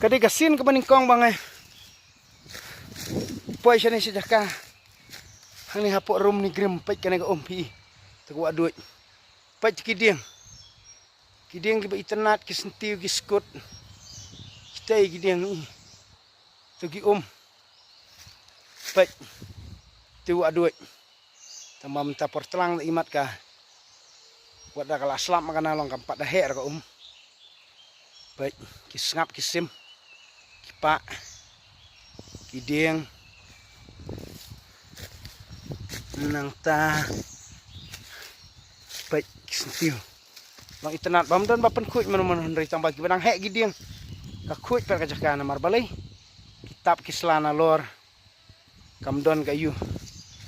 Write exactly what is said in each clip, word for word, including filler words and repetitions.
Ka dei ka sien kaba nyngkong ba nga poi shane sha jaka hangne hapoh Rumnigrim. Peit kane ka um phi, te ka wah duid. Peit ki dieng, ki dieng kiba itynnad, ki syntiew, ki skut. Kitei ki dieng, i to ki um. Peit, te wah duid. Tangba mynta por tlang da imat ka, wat da ka la slap ma ka na long kam pat da heh ra ka um. Peit, ki sngap ki sim, ki pah, ki dieng. Nangta peit ki syntiew. Long itynnad bym don ba pynkhuid mano mano, hynrei tangba kiba dang heh ki dieng, ka khuid pat ka jaka namar balei? Ki tap ki sla nalor. Kam don ka ïu.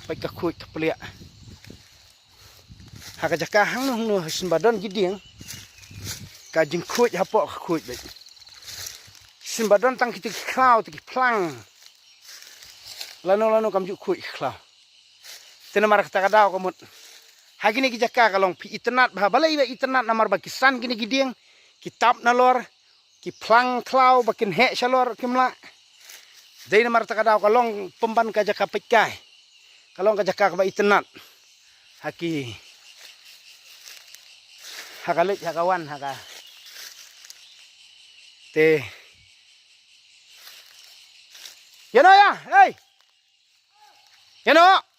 Peit ka khuid ka pliah. Ha ka jaka hangno hangno shisien ba don ki dieng, ka jingkhuid hapoh ka khuid beit. Shisien ba don tang kita ki khlaw, kita ki phlang, lano lano kam ju khuid ki khlaw. Te namar kata ka daw ka mut ha kine ki jaka ka long phi itynnad. Bha balei ba itynnad? Namar ba ki san kine ki dieng, ki tap nalor, ki phlang khlaw ba kin heh shalor kim lah. Dei namar kata ka daw ka long pynban ka jaka peitkai, ka long ka jaka kaba itynnad ha ki, ha ka leit ha ka wan ha ka. Te ïano ïa, hei, ïano.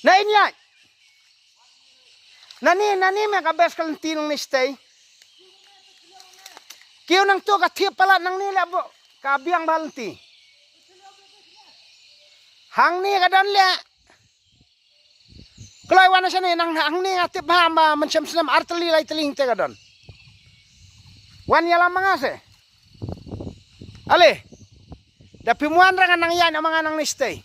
Na in ïaid. Nani, nani me ka best ka lynti nangne shatei. Kiew nangto ka thiep palat nangne leh bo ka biang bha lynti. Hangne ka don leh. Kloi wan shane nang hangne nga tip bha ba mynshem snem ar tylli lai tylli te ka don. Wan ïalam ma nga se. Ale. Da phim wan ra ngan nang ïaid na ma nga nangne shatei.